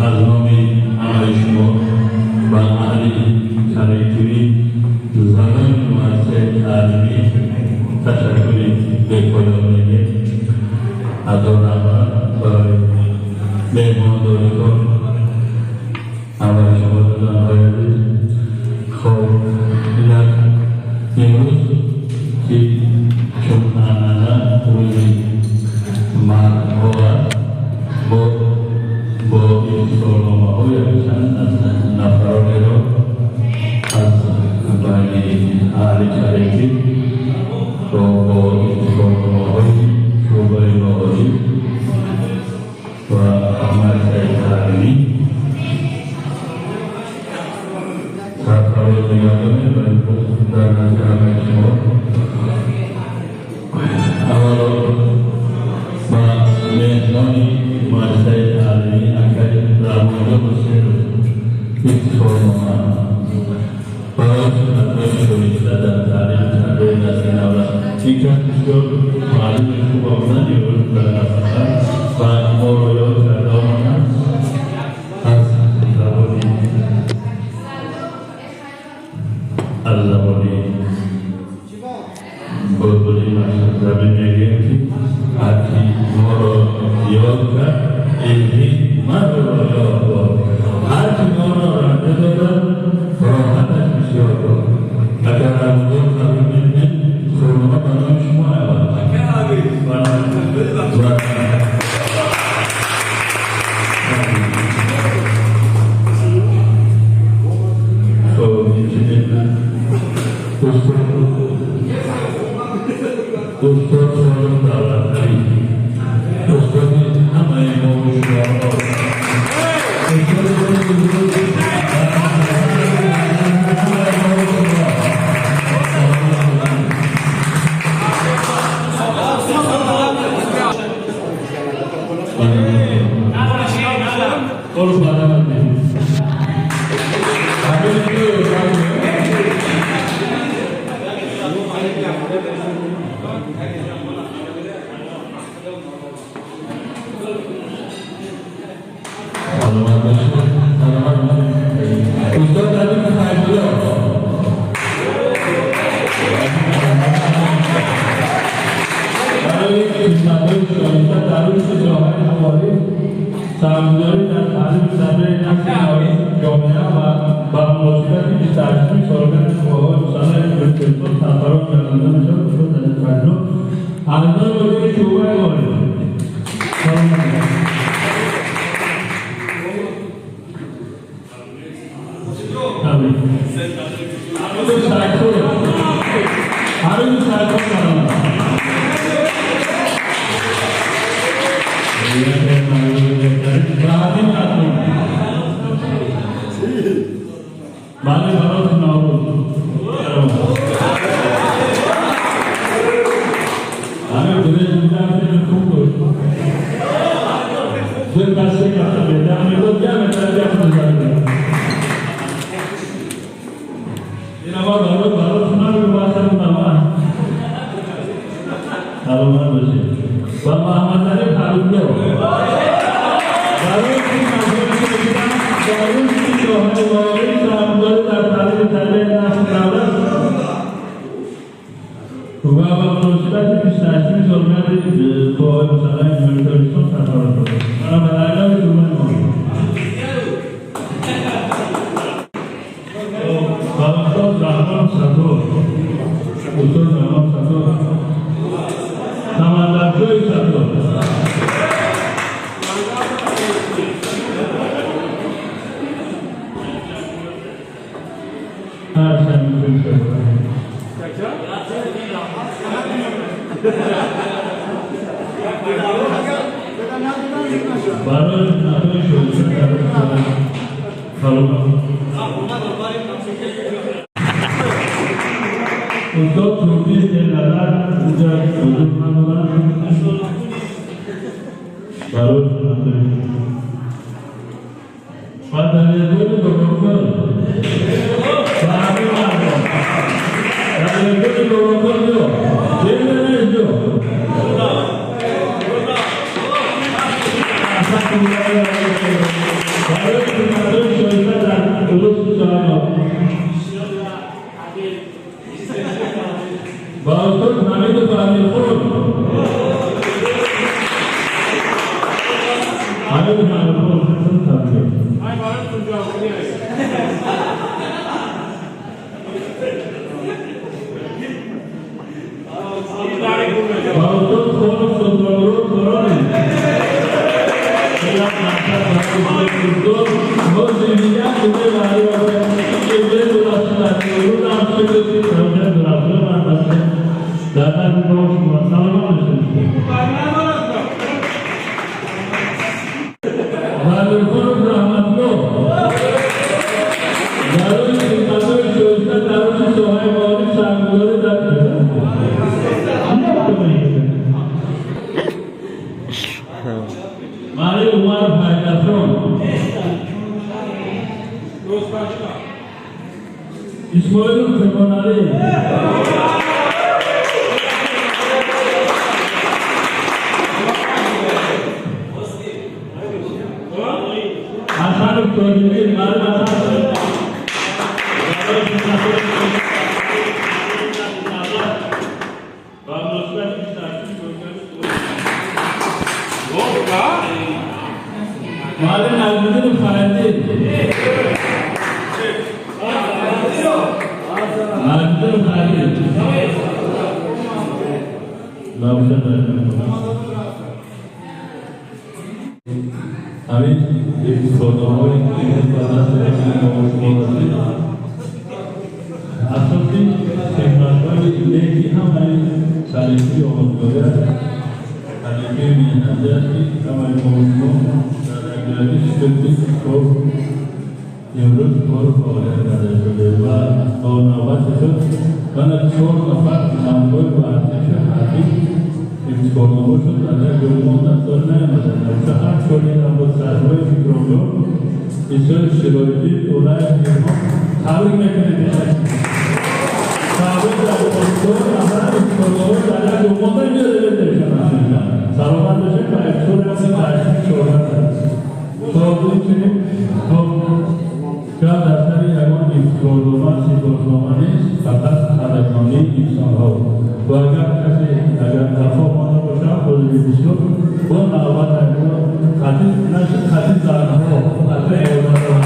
Аз номи ҳамаи шумо ба аҳли коллективи занони муассисаи таълимӣ ташаккури бепоён мегӯем. Ҳазор раҳмат барои меҳмондоритон, ҳамаи шумо, занҳои азиз. Хоб, инак имрӯз ки чун анъана рӯзи мардҳо аст, бо ифтихорномаҳо якчанд аз нафаронеро аз байни аҳли коллектив бо ифтихорномаҳои шӯъбаи маориф ва муассисаи таълимӣ сарфароз мегардонем ва имрӯз дар назди ҳамаи шумо аввало ба меҳмони муассисаи таълимӣ акаи Раҳмонҷон Ҳусейнов ифтихорнома барои хидматҳои шоиста дар таълиму тарбияи насли наврас. Ин кас бисёр муаллими хуб омаданд, имрӯз дар нафақа ва моро ёд карда омаданд. Аз забони булбули машҳурзамин мегӯем, ки ҳар ки моро ёд кард, эҳи маро ёд бод, ҳар ки моро ранҷа додад, роҳаташ бисёр бод. Агар Раҳмонҷон, қабул мекунед, ифтихорнома ба номи шумо аввал. Ва хоб, инчунин устод Солим Давлаталӣ, устоди ҳамаи мо шумо, устоди ҳамаи мо шумо. Olu parlament. Саломат бошед, саломат. Устод Алим Хайбулло. Барои хидматҳои шоиста дар рушди соҳаи маориф, сармоягузорӣ дар таълиму тарбияи насли навраси ҷомеа ва ба муносибати 28-уми солгарди қувваҳои мусаллаҳи Ҷумҳурии Тоҷикистон сарфароз гардонда мешавад. Устод Алим Хайбулло аз номи мудири шӯъбаи маориф. Саломат бошед. Амин. Ҳамиду Сайфур. Ҳамиду Сайфур, саломат. Баҳадин Хатун. Баъди бароти Наврӯз. Ҳамин гурӯҳи дида хуб буд. Ду кас, се каса беҳтар мебуд, як метар як мезанем. Ин ама барот набигӯ, нама. Саломат бошед. Ва Маҳаммадалӣ Ҳабибулло. Барои хидматҳои шоиста дар рушди соҳаи маориф, сармоягузорӣ дар таълиму тарбияи насли наврас ва ба муносибати 28-уми солгарди қувваҳои мусаллаҳи Ҷумҳурии Тоҷикистон сарфароз шуд. Мана ба айнови шӯъбаи маориф. Ба устод Раҳмон Саттор, устод Раҳмон Саттор, Самандаршои Саттор. Барои хидматҳои шоиста дар саломат. Устод Турдӣ Дилназар инҷа ҳузур надоранд. Барои хидматҳои ва Далерҷони Бобокул ва ҳамин мардон. Далерҷони Бобокул ҷо. Дилназар ҷо. İsmail Kemal'i. Hasan Tolini, ҳамин ифтихорномаҳое ки имрӯз ба даст расидем, асоси хидматҳои неки ҳамаи коллективи омӯзгорӣ аст, коллективи меҳнатӣ аст, ки ҳамаи мо шумо дар якҷоягӣ шукр ки имрӯз кору фаъолият карда шудем ва бо навбати худ мана 4 нафар намҳои варзиши ҳарбӣ ифтихорнома шуд, дар як ҷо монданд, то наомаданд. Ҳар чори намбо сарҳои Икромҷон, Исои Широиддин, Улаев Илҳом табрик мекунем. Табрик дар 4 нафар ифтихорнома дар як ҷо монданд, меояд. Саломат бошед ва ифтихори ҳамин таъсиси шӯҳрат аст. Чунин шояд дар сари ягон ифтихорнома, сипоснома нест, фақат қадрдонии инсонҳо. Ва агар касе агар қафо монда бошад, ҳозири бисёр бо навбат қати нашуд, қати занҳо, қати модарон.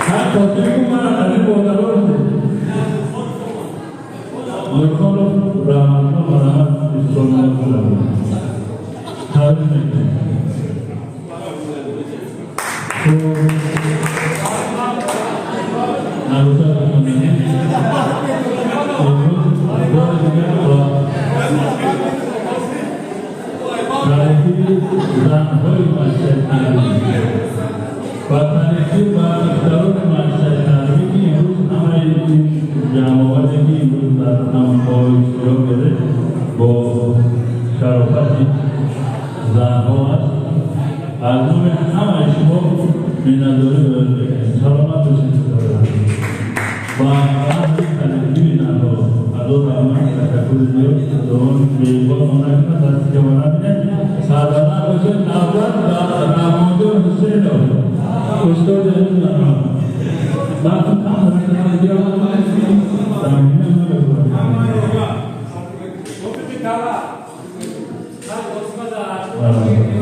Ҳар қотилку мана қати модарон. Нурхонов Раҳматулло марҳамат ифтихорнома шуданд. Табрик мекунем. Занҳои муассисаи таълимӣ ва коллектив ва духтарони муассисаи таълимӣ, ки имрӯз ҳамаи ин ҷамъоваре, ки имрӯз дар ҳамҳо иштирок доред, бо шарофати занҳо аст. Аз номи ҳамаи шумо миннатдорӣ баён мекунем. Саломат бошед. Ва аҳли коллективи занҳо Худо раҳмат, ташаккури зиёд. Худованд беҳбод накунад, дасти ки мо набинед. Сарбаланд бошед. Навбат ба Раҳмонҷон Ҳусейнов, устоди илми занон. Вақту кам дорем.